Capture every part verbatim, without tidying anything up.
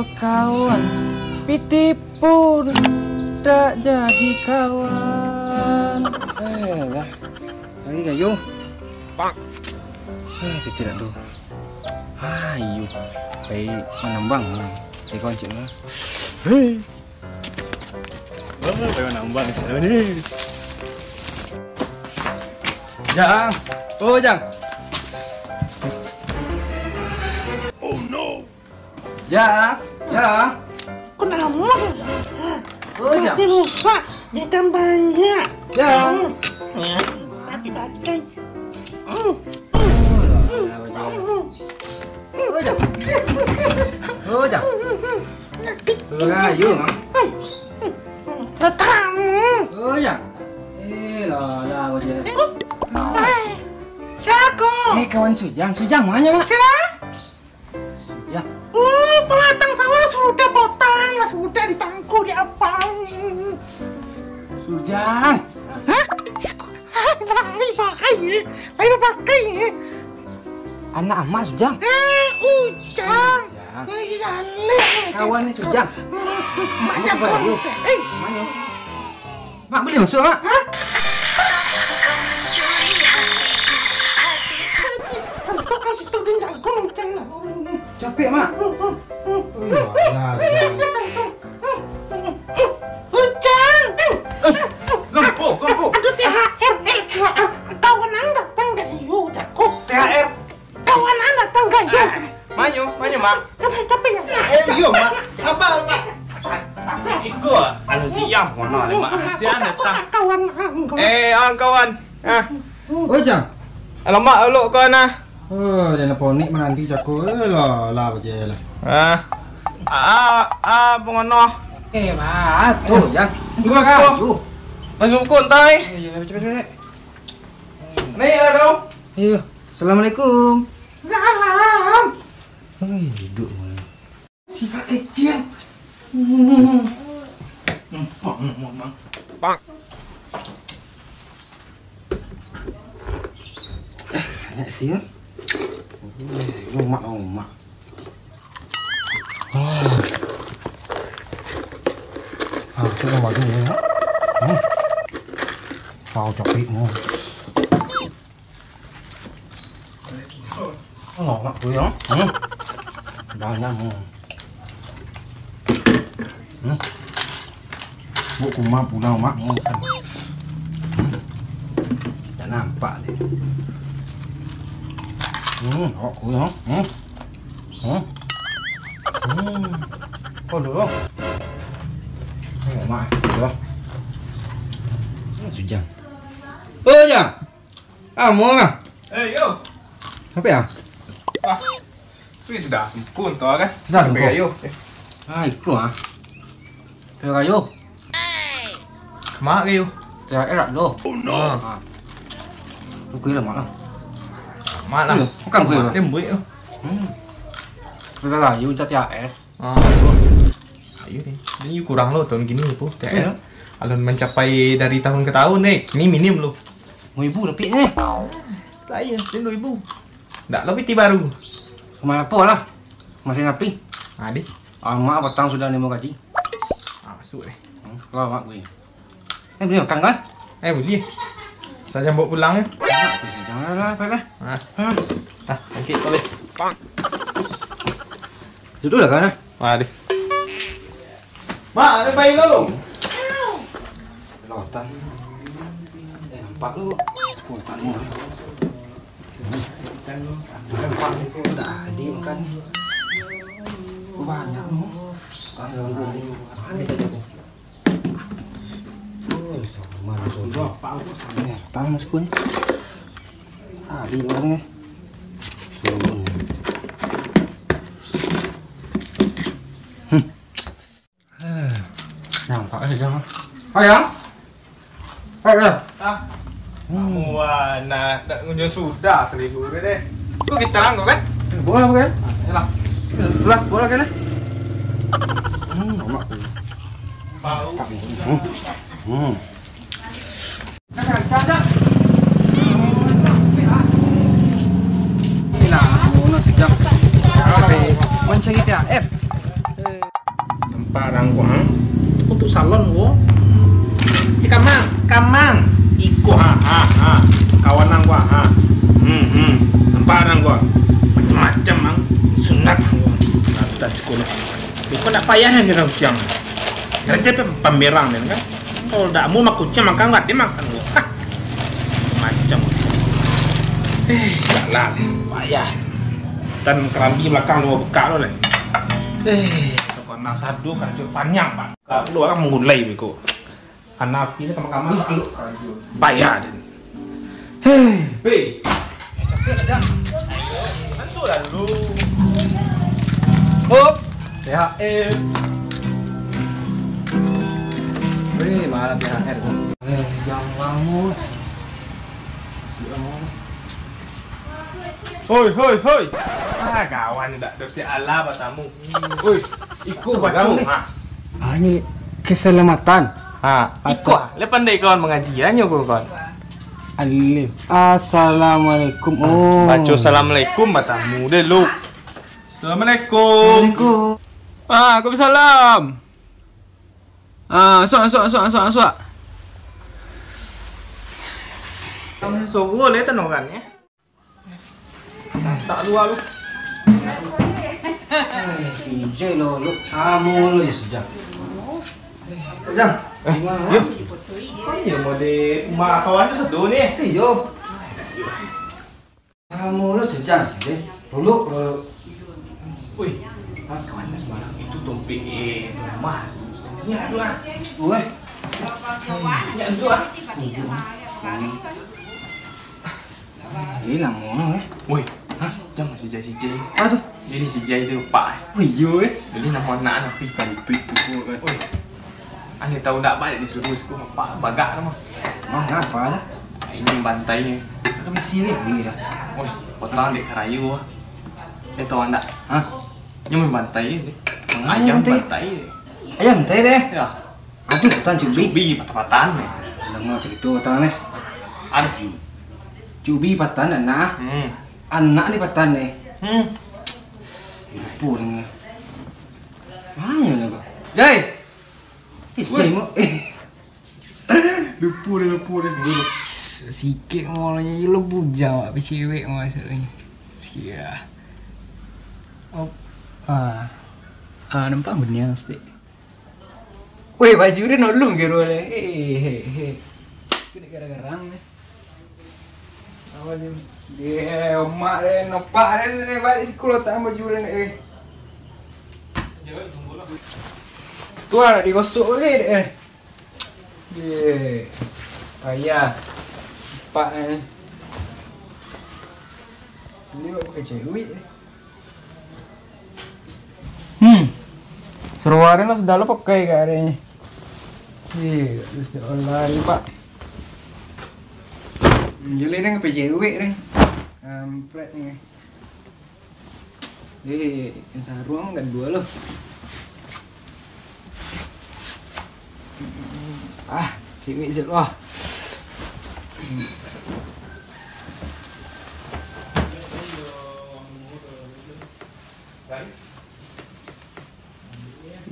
Kawan, pitih pun tak jadi kawan. Eh lah, lari kayu. Pak. Eh, kecil tu. Ayo, pai manambang. Cek kau cek lah. Hei. Oh, pai manambang sana ni. Jang. Oh, Jang. Oh no. Jang, Jang. Kok namo? Oh, Jang. Masih rusak, dia kan banyak. Jang. Hmm. Ya, tapi pakai. Hmm. Oh, Jang. Oh, Jang. Oh, Jang. Rayu, Mang. Datang. Oh, Jang. Eh, lah, lah, Jang. Eh, siapa? Eh, kawan Sujang. Sujang, mana, Mak? Siapa? Sujang. Oh, pematang sawah sudah potong, lah sudah ditangku di apang. Sujang. Hah? Lai pakai, lai pakai. Anak Amas, Sujang. Eh, Ujang. Ujang. Eh, si Saleh. Kawan ni, Sujang. Hmm, hmm, hmm, Mak Ujang, Ujang. Eh. Mana? Mak, boleh masuk, Mak? Hah? Capek, Mak. Ui, alah, sudah. Ujang. Eh, lampu, lampu. Aduh, T H R, eh, kawan ang datang ka iyo, jago. T H R. Kawan ang datang ka iyo. Manyo, manyo, Mak. Capek, capek, ya. Eh, iyo, Mak. Sabar, Mak. Iko, anu siang, mana ni, Mak? Siang datang. Kawan ang. Eh, ang kawan. Ah. Oh, Jang. Alamak, ulok kau nah. Oh, jan ponik mananti cako. Eh, lah, lah, baje lah. Ah. Ah, ah, pengono. Eh, bah, tu, Jang. Tunggu, tunggu. Masuk kau, tai. Eh, iya, cepet, cepet. Ni, aduh. Iya. Assalamualaikum. Salam. Hei, duduk. Sifat kecil. Hmm. Pak. Eh, banyak sial. Rumah, rumah. Ah. Ah, tu rumah tu, ya. Hmm. Tahu capek, hmm. Oh, mak tu, ya. Hmm. Banyak, hmm. Hmm. Buk kumah pulang, mak. Hmm. Hmm. Tak nampak dia. Hmm, awak kurang. Hmm. Hmm. Hmm. Kau dulu. Oh, mak. Dulu. Hmm, Sujang. Oh, Jang. Ah, mau, Bang? Eh, yo. Apa ya? Ah, tu sudah sempun tu kan? Sudah sempun. Sampai kayu. Eh. Ah, itu ah. Sampai kayu. Mak kayu. T H R tak lo? Oh, no. Ah. Oke lah, Mak lah. Mak lah. Iya, bukan gue lah. Dia buik tu. Hmm. Sampai kayu, minta T H R. Ah. Ayo deh. Ini kurang lo tahun gini, Pu. T H R. Iya. Alun mencapai dari tahun ke tahun, eh. Ini minim lo. Dua ribu dapik ni. Lah, iya, ini dua ribu. Ndak lo piti baru. Rumah apa lah? Masih rapi. Ah, deh. Ah, mak patang sudah nemu gaji. Ah, masuk deh. Hmm, kalau mak gue. Eh, boleh makan kan? Eh, boleh. Saja bawa pulang ya. Nak, aku sih, jangan lah, apa lah. Ah. Hmm. Ah, okey, boleh. Duduk lah kan, ah? Ah, deh. Mak, ada bayi lo. Lotan. Eh, nampak lo. Oh, tak mau. Nampak ni, kok dah adik makan ni. Kok banyak lo. Kan ganggu. Makan kita jago. Oh, sama lo. Sudah, Pak, aku sama. Ni, tangan masuk ni. Ah, di luar ni. Suruh ni. Hmm. Nampak saja. Ayah. Ayah. Ah. Hmm. Kamu, ah, nak, nak ngunjung sudah seribu ke deh. Kau kita anggo kan? Bola bukan? Yalah. Bola, bola kan? Hmm, lemak. Bau. Hmm. Hmm. Inilah, oh, nasi jam. Mencari T H R. Ko, ha? Untuak salon ko. Eh, kamang, kamang. Iko, ha, ha, ha. Kawan ang ko, ha. Hmm, hmm. Nampak ang ko. Macam-macam ang. Sunat ang ko. Lantas siko. Iko ndak payah nan jangan kuciang. Nanti pe pamerang den kan. Kalau ndak mau makan kuciang, makan nggak dia makan ko. Hah. Macam. Eh, jalan. Payah. Dan kerambi belakang dua bekak tu deh. Eh, kau nak sadu karajo panjang, Pak. Kalau orang mangulai beko. Karena api ni kamar-kamar lalu karajo. Payah den. Hei. Hei. Eh, capek dah. Masuk lalu. Hop. T H R. Weh, mana T H R tu? Eh, jam bangun. Siang. Hoi, hoi, hoi. Ah, kawan dak terus alah batamu. Oi, iko bacung ni. Ha. Ah, ini keselamatan. Ha, iko ah, le pandai kawan mangaji, anyo ko kawan. Alif. Assalamualaikum. Oh. Baco assalamualaikum batamu deh lu. Assalamualaikum. Assalamualaikum. Ah, waalaikumsalam. Ah, asuak, asuak, asuak, asuak, asuak. Kamu sogo le tanoran ya. Tak dua lu. Eh, si Jai lo, lo samo lo jo si Jang. Jang. Eh, yo. Kan yo mode rumah kawan tu satu ni. Iyo. Samo lo jo si Jang si Jai. Lolok, lolok. Oi, kawan ni semalam itu tumpik eh rumah. Sini ada ah. Weh. Ni ada ah. Jadi lamo no eh. Woi, hah? Jangan si Jai, si Jai. Apa tu? Jadi si Jai tu pak eh. Oh iyo eh. Jadi nama anak anak pi kantut tu kan. Woi. Ane tahu dak balik disuruh siku apa bagak tu mah. Mang apa lah? Ini bantai ni. Aku misi ni dah. Woi, potong dek karayu ah. Eh tahu dak? Hah? Nyo main bantai ni. Ayam bantai. Ayam bantai deh. Ya. Aduh, tan cubi. Cubi patah-patahan ni. Dengar cerita tan ni. Aduh. Cubi patahan anak. Hmm. Anak ni patahan ni. Hmm. Lupa dengar. Mana ni kau? Jai. Is Jai mo. Lupa dia, lupa dia. Sikit mulanya je lo bujang wak pecewek maksudnya. Sia. Oh. Ah. Ah, nampak guniang sikit. Weh, baju dia nolung ke dua leh. Eh, he, he. Kena garang-garang ni. Apa ni? Dia omak dia nampak dia ni balik sekolah tak baju dia ni. Eh. Tu lah nak digosok lagi dia. Dia payah. Nampak ni. Ni buat pakai cewek. Hmm. Seruari lah sudah lo pakai kat hari ni. Eh, mesti online pak. Hmm, jadi ni pakai cewek ni. Kampret ni. Eh, yang sarung kan dua lo. Ah, cewek je lah.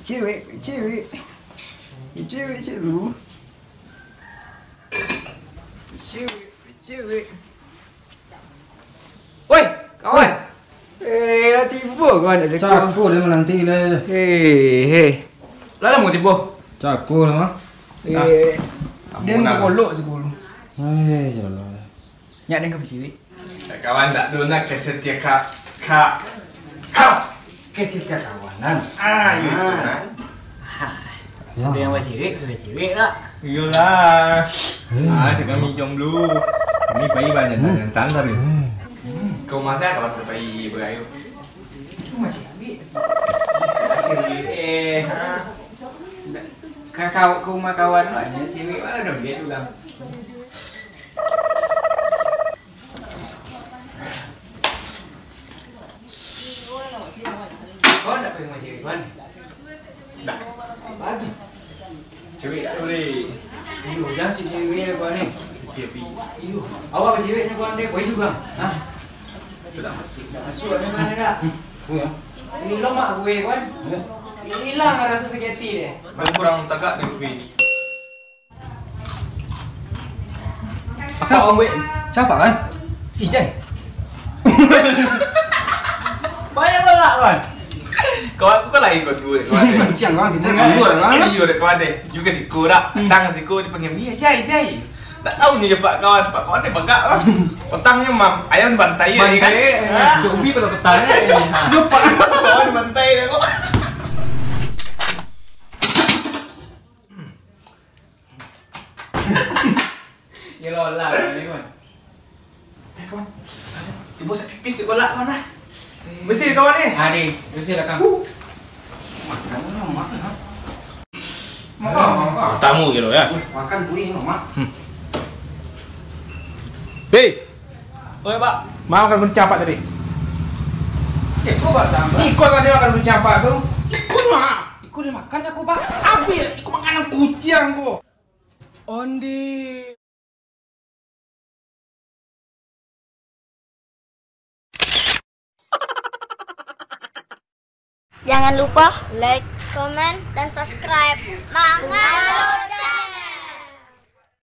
Cewek, cewek. Cewek, cewek. Cewek, cewek. Woi, kawan. Eh, lah tibo kawan nak cakap. Cako dia menanti lah. Hei, hei. Lah lama tibo. Cako lah mah. Eh, dia nak kolok sepuluh. Eh, ya Allah. Nyak dengan kecil. Kawan tak dona kesetia kak, kak, kak. Kesetia kawanan. Ah, iya. Sudah yang basirik, sudah sirik lah. Iyolah. Ah, cakap kami jomblo. Kami pai banyak tantang tadi. Kau masa kawan sampai berayu? Itu masih ambil. Masih ambil. Eh, ha. Ka, ka, ka rumah kawan lah, ni cewek mana dong dia tu lah. Kau nak pergi rumah cewek kawan? Tak. Apa tu? Cewek tak boleh. Iyo, jangan si cewek apa ni? Iyo. Awak apa ceweknya kawan dia? Boleh juga. Ha? Itu tak masuk. Tak masuk ada mana dah. Iya. Ini lo mak gue kawan. Iya. Ilang raso sakik ati deh. Paling kurang tagak di kupi ni. Apa, Om, weh? Siapa, kan? Si Jai. Banyak kolak, kan? Kawan aku kan lain kawan gue, kawan dia. Macam, kan, kita kan dua, kan? Iya, dek kawan dia. Juga siko dak. Hmm. Datang siko dipanggil dia, "Jai, Jai." Tak tahu nyo je pak kawan, pak kawan ni bagak lah. Petang nyo mam, ayam bantai lagi kan. Bantai, eh, ha? Cok ubi pada petang, eh, ha. Lupa. Kawan bantai dia kok. Ya, lola, ni, kawan. Eh, kawan. Tibo sak pipis di kolak, kawan, lah. Bersih, kawan, ni. Ah, ni. Bersih lah, kawan. Uh. Makan, makan. Makan, makan. Tamu gitu, ya. Makan kuih, Mak. Hmm. Hei! Oi, Pak. Mak makan kucing apa tadi? Eh, kok, Pak, tambah? Si Iko tadi makan kucing apa tu? Iko, Mak. Iko dimakan aku, Pak. Habis, Iko makanan kucing, Iko. Ondi. Jangan lupa like, comment, dan subscribe. Mangan.